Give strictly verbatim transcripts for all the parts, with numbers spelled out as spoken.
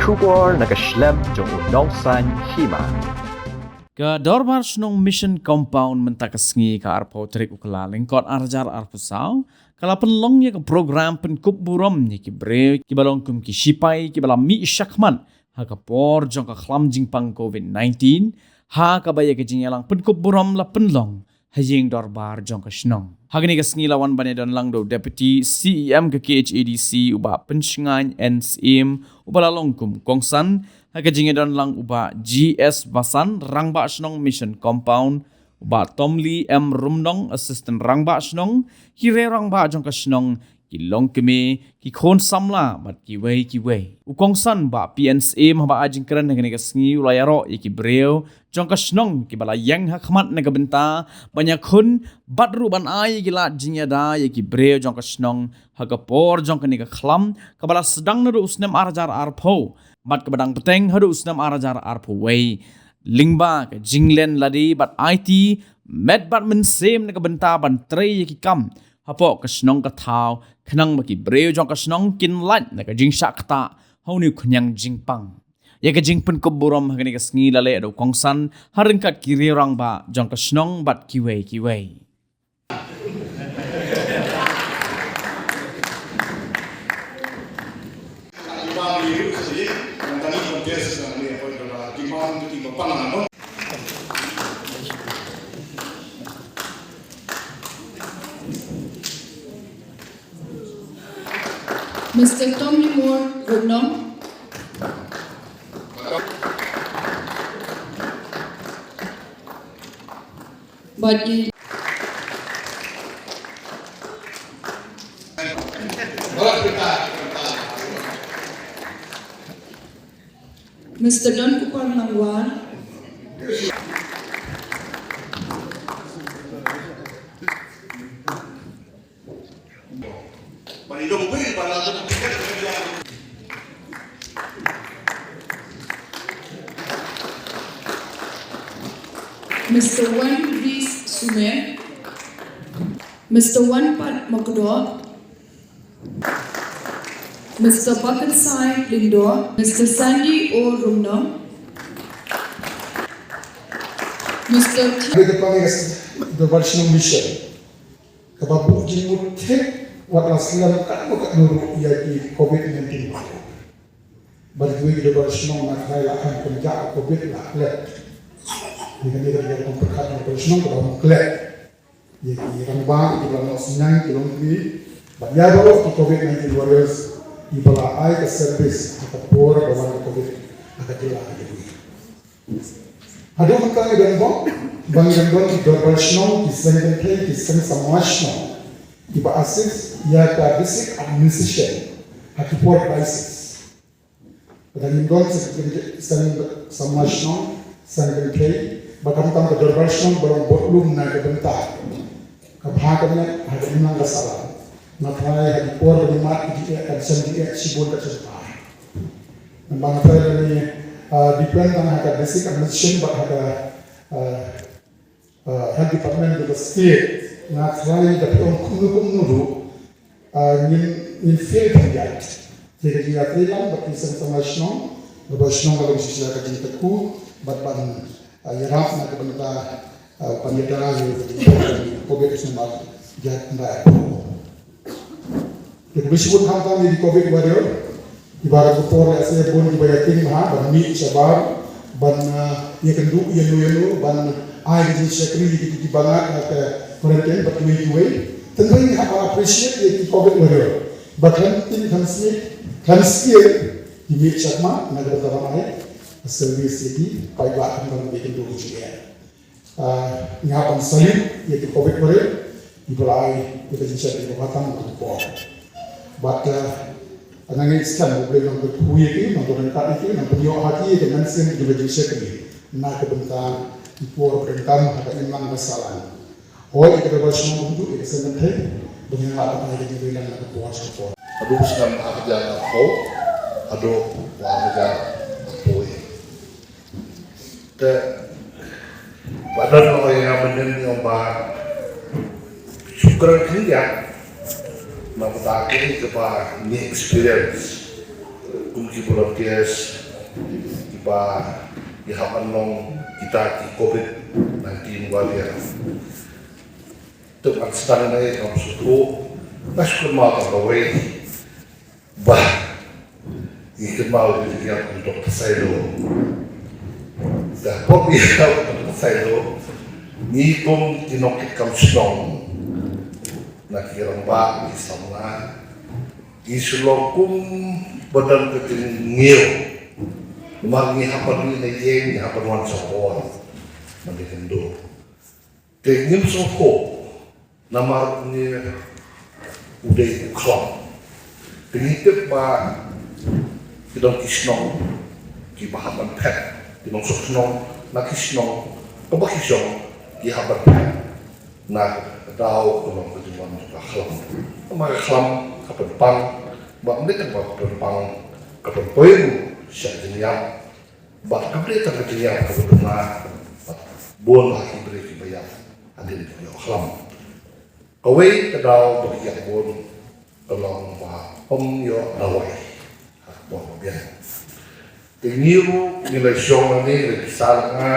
Khubor na ka shlem jong u Nongsaiñ Hima. Ka Dorbar Shnong Mission Compound mynta ka sngi ka arphew tarik u Kyllalyngkot arhajar arphew saw ka la pynlong ïa ka program pynkup burom ïa ki briew kiba long kum ki shipai kiba la mih shakhmat ha ka por jong ka khlam jingpang covid nineteen, ha kaba ïa ka jingïalang pynkup burom la pynlong ha ïing dorbar jong ka shnong. Ha kane ka sngi la wan ban ïadon lang da u Deputy C E M ka K H A D C u Bah Pynshngain N Syiem uba la long kum u kongsan, ha ka jingïadon lang u Bah G S Basan, Rangbah Shnong Mission Compound, u Bah Tomli M Rumnong, Assistant Rangbah Shnong, ki riew rangbah jong ka shnong, ki longkmie, ki khun samla bad kiwei kiwei. U kongsan Bah P N Syiem haba ai jingkren ha kane ka sngi u la ïaroh ïa ki briew jong ka shnong kiba la ïeng ha khmat na ka bynta ban ïakhun bad ruh ban ai ïa ki lad jingïada ïa ki briew jong ka shnong ha ka por jong kane ka khlam kaba la sdang naduh u snem arhajar arphew bad kaba dang bteng haduh u snem arhajar arphew wei. Lyngba ka jinglen lade bad aiti met bad mynsiem na ka bynta ban trei ïa ki kam hapoh ka shnong ka thaw khnang ba ki briew jong ka shnong kin lait na ka jingshah ktah ha une u khñiang jingpang. Ïa ka jingpynkup burom ha kane ka sngi la leh da u kongsan ha ryngkat ki riew rangbah jong ka shnong bad kiwei kiwei. Mister Tommy Moore Rumnong. Bad i Mister Don Kupar Nangwar. Mister Wan Rees Sumer, Mister Wan Pat Mokdok, Mister Bakensai Lindor, Mister Sandy O Rumnong, Mister T. Kaba buh jingmut thik wat la slem katno katno ruh ïa ki covid nineteen. Bad kiwei ki dorbar shnong na khlei la kham pynjah covid la klet. Ïa kane ka dei ka pyrkhat na ka shnong ka dang klet. Ïa ki rangbah ki ba la noh synñiang ki longkmie. Bad ïa baroh ki covid nineteen warriors kiba la ai ka service ha ka por ba wan ka covid ha ka jylla ka jong ngi. Haduh mynta ngi don bok, ba ngi don bok ki dorbar shnong, ki seng kynthei, ki seng samla shnong kiba assist ïa ka district administration ha ki por crisis. Lada ngim don seng kynthei, seng samla shnong, seng kynthei, ba khamtam ka dorbar shnong ba long bor lum na ka bynta ka bha ka miat ha ka imlang ka sahlang. Nga tharai ha ki por ba ngi mad ki jingeh kan shem jingeh shibun ka jingpar. Namar nga tharai lada ngi, ah, depend tang ha ka basic administration bad ha ka, ah, ah, health department jong ka state, nga tharai da phi ong kumno kumno ruh, ah, ngin, ngin fail pynjah. Te ka jingïatreilang bad ki seng samla shnong, kaba shnong ka long shisha ka jingkyrkhu bad ban, ah, ïarap na ka bynta, ah, ban ïada ïa ka jingkyrkhu covid nineteen. Te khublei shibun khamtam ïa ki covid warrior kiba ha ka por lehse bun kiba ïating bha ban mih shabar ban, ah, ïakynduh ïano ïano ban ai ka jingshakri ïa ki, ki bangeit ha ka quarantine bad kiwei kiwei. Tang ba ngi hap ban appreciate ïa ki covid warrior ba khlem tieng khlem sngewsih khlem sngewsih ki mih shakhmat na ka bynta ban ai service ïa ki paidbah khamtam ïakynduh ïa ki. Ah, ngi hap ban salute ïa ki covid warrior kiba la ai ïa ka jingshakri kaba tam ha ka por. Bad, ah, nga ngeit skhem U Blei un nang kyrkhu ïa ki, un nang don ryngkat ïa ki, un nang pynïoh ha ki ïa ka mynsiem jong ka jingshakri na ka bynta ki por ba donkam ha ka imlang ka sahlang. Hooid, ïa ka dorbar shnong kumjuh, ïa ka seng kynthei ba ngin lah ban ai ka jingdeilang na ka por sha ka por. Haduh snem arhajar arphew, haduh arhajar arphew wei. Te ba don noh ïa nga mynnin ïa ba shu kren khyndiat na bynta kine kiba ngi experience kum Ki volunteers kiba ki hap ban long kita ki covid nineteen warrior. Te ban sdang ne kam sutu, nga shu kynmaw tang kawei ba ngi kynmaw ïa u Doctor Sailo. Da pop ïa u Doctor Sailo, ngi kum ki nongkitkam shnong na ki rangbah, ki samla, ngi shu long kum ba don ka jingngiew. Namar ngi hap ban mih na ïing, ngi hap ban wan sha bor. Mane kynduh. Te ngim sngewthuh namar une u dei u khlam. Te ngi tip ba ki don ki shnong kiba hap ban phet, ki nongshong shnong na ki shnong kaba ki shong, ki hap ban phet na ka daw ka long ka jingwan ka khlam. Namar ka khlam ka pynpang, bad ym dei tang ba ka pynpang, ka pynpoi ruh sha jingïap. Bad ka dei tang ka jingïap kaba duna, bad bun ha ki briew kiba ïap hadien ka ïoh khlam. Kawei ka daw ba ki ïap bun ka long ba ym ïoh dawai ha ka por ba biang. Te ngi ruh ngi la shong lane ngi la pisa lane,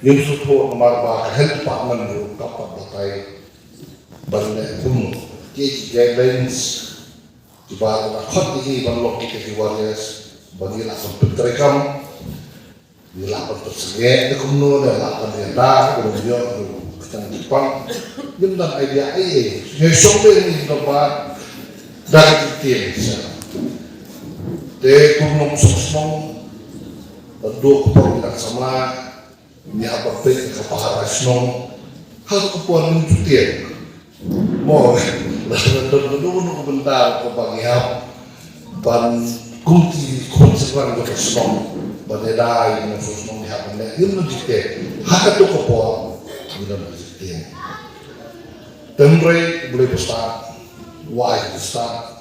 ngim sngewthuh namar ba ka health department ruh kam pat batai ban leh kumno. Ki guidelines kiba la khot ïa ngi ban long kita ki warriors, ba ngi lah ban pyntreikam, ngi lah ban pynsangeh ne kumno, ne lah ban ïada kumno ïoh ruh ka jingpang. Ngim don idea ei ei. Ngi shong lei ngi don ba da ka jingtieng sha. Te kum nongshong shnong, ba duk ka por ngi dang samla, ngi hap ban peit ïa ka pahara shnong ha ka por ngi ju tieng. Mo, la don don don don bynta kaba ngi hap ban kum ki khun syrang jong ka shnong ban ïada ïa ki nongshong shnong, ngi hap ban leh ïa ngi ju tieng ha kato ka por ngi don ju tieng. Te hynrei U Blei ba stad, u ai ba stad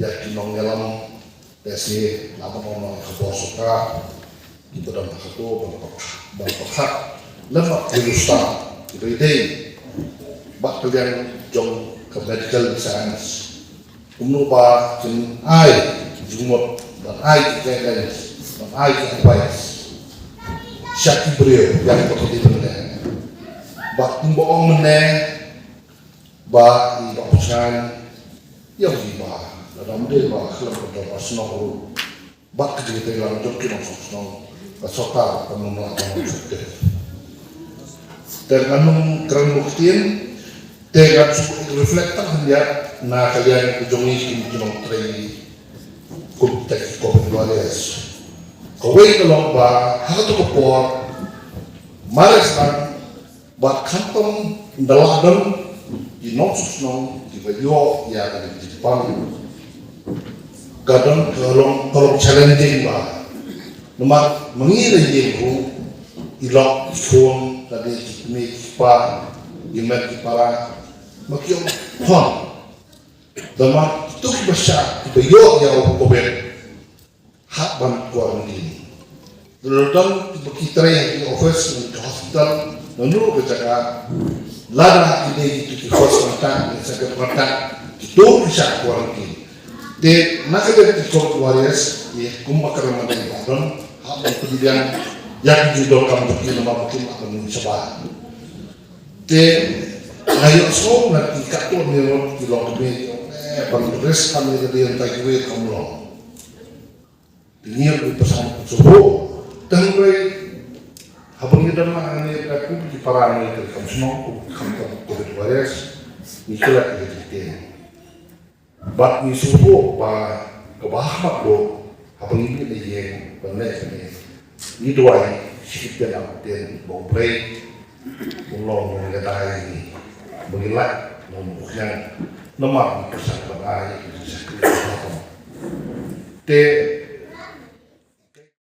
ïa ki nongïalam, te shi la ban ong ïa ka bor sorkar kiba don ha kato ban pyrkhat, ban pyrkhat lem bad ki riewstad kiba ïadei bad ka liang jong ka medical science, kumno ba kin ai jingmut, ban ai ki guidelines, ban ai ki advice sha ki briew ïa kiba ki dei ban leh. Bad kumba ong mynne, ba i ba pynshai ïa u ba la dang dei ba khlem ka dor ba shnong ruh. Bad ka jingtei lang jong ki nongshong shnong, ka sorkar kam nym lah ban ong shuh te. Te ngan nym kren ba ktien, te ngan shu reflect tang hynrei na ka liang ka jong ngi ki nongtrei kum kita ki covid warriors. Kawei ka long ba ha kato ka por, mare sdang, bad khamtam ynda la don ki nongshong shnong kiba ïoh ïa ka jingpang, ka don ka long, ka long challenging ba. Namar ma ngi la ïeng ruh, i lok i khun, ka dei ki kmie ki kpa, ki met ki para, ma ki ong khun. Namar kito kiba shah, kiba ïoh ïa u covid, hap ban quarantine. Lada don kiba ki trei ha ki office ne ki hospital ne ruh ka jaka, lada ki dei ki first contact ne second contact, kito ki shah quarantine. Te na ka liang ki covid warriors, ïa kumba ka ramadei ba don, hap ban pynbiang ïa ki jingdonkam jong ki namar ba kim lah ban mih shabar. Te nga ïohsngew na ki katto ne ruh ki longkmie ki ong, eh, ban risk ha ïa ka dei ïa kiwei kam long. Te ngi ruh ngi pyrshang sngewthuh. Te hynrei haba ngi don hangne da kum ki para ngi, te kam shnong, kum, kam, kam covid warriors, ngi klet ïa ka jingtieng. Bad ngi sngewthuh ba kaba ha khmat ruh, haba ngi mih na ïing ban leh kane, ngi duwai shi ktien ar ktien ba U Blei un long nongïada ïa ngi, ba ngin lait na U Khñiang, namar ngi pyrshang ban ai ïa ka jingshakri kaba ha khmat. Te